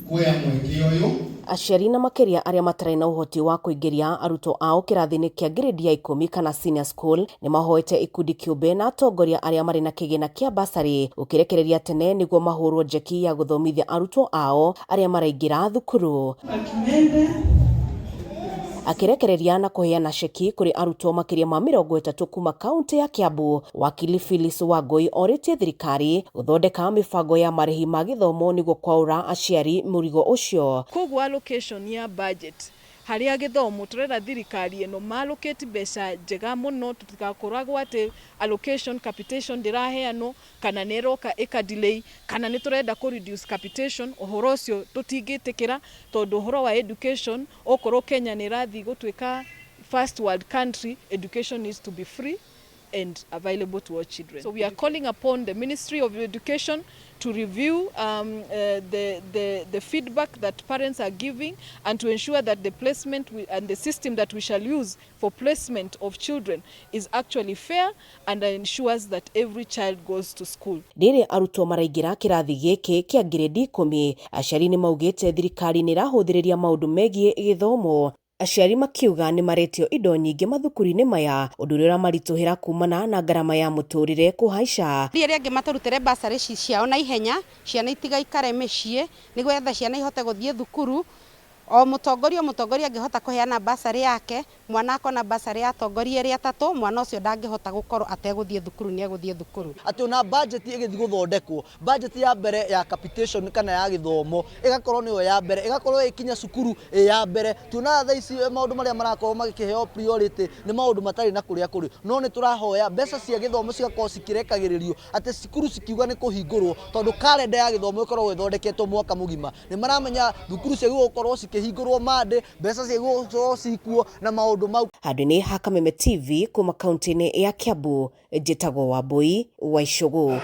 Kuoya mweke ũyũ. Aciari na makĩria arĩa matarĩ na ũhoti wa kũingĩria arutwo ao kĩrathi-inĩ kĩa ngirĩndi ya ikũmi kana senior school nĩ mahoete ikundi kĩũmbe na atongoria arĩa marĩ na kĩgĩna kĩa basarĩ gũkĩrekereria tene nĩguo mahũrwo njeki ya gũthomithia arutwo ao arĩa maraingĩra thukuru. Akĩrekereria na kũheana ceki kũrĩ arutwo makĩria ma 30 kuma kaunti ya Kiambu, Wakili Phyllis Wangũi orĩtie thirikari gũthondeka mĩbango ya marĩhi ma gĩthomo nĩguo kwaũra aciari mũrigo ũcio. Koguo allocation ya budget harĩa gĩthomo tũrera thirikari ĩno ma allocate mbeca njega mũno, tũtigakoragwo atĩ allocation capitation ndĩraheanwo kana nĩ ĩroka ĩka delay kana nĩ tũrenda kũ reduce capitation. Ũhoro ũcio tũtingĩtĩkĩra, tondũ ũhoro wa education, okorwo Kenya nĩ ĩrathiĩ gũtuĩka first world country, education needs to be free and available to all children. So we are calling upon the Ministry of Education to review the feedback that parents are giving and to ensure that the placement and the system that we shall use for placement of children is actually fair and ensures that every child goes to school. Rĩrĩa arutwo maraingĩra kĩrathi gĩkĩ kĩa ngirĩndi 10, aciari nĩ maugĩte thirikari nĩ ĩrahũthĩrĩria maũndũ megiĩ gĩthomo. Aciari makiuga nĩ maretio indo nyingĩ mathukuru-inĩ maya, ũndũ ũrĩa ũramaritũhĩra kumana na ngarama ya mũtũrĩre kũhaica. Arĩa angĩ matũrutĩre basarĩ ciao na ihenya, ciana itigaikare mĩciĩ, nĩgetha ciana ihote gũthiĩ thukuru. O mũtongoria, o mũtongoria angĩhota kũheana basarĩ yake, mwana akona basarĩ ya atongoria erĩ atatũ, mwana ũcio ndangĩhota gũkorwo ategũthiĩ thukuru, nĩ egũthiĩ thukuru. Atĩ ona budget ĩgĩthiĩ gũthondekwo, budget ya mbere ya capitation kana ya gĩthomo ĩgakorwo nĩyo ya mbere, ĩgakorwo ĩkinya cukuru ĩ ya mbere. Tuonaga thaa ici maũndũ marĩa marakorwo magĩkĩheo priority nĩ maũndũ matarĩ na kũrĩa kũrĩ, no nĩ tũrahoya mbeca cia gĩthomo cigakorwo cikĩrekagĩrĩrio atĩ cukuru cikiuga nĩ kũhingũrwo, tondũ kalenda ya gĩthomo ĩkoragwo ĩthondeketwo mwaka mũgima. Nĩ maramenya thukuru ciagĩrĩirwo gũkorwo cikĩhingũrwo Monday, mbeca ciagĩrĩirwo gũkorwo cikuo na maũndũ mau. Handũ-inĩ ha Kameme TV kuma kaunti-inĩ ya Kiambu, njĩtagwo Wambui wa Icũgũ.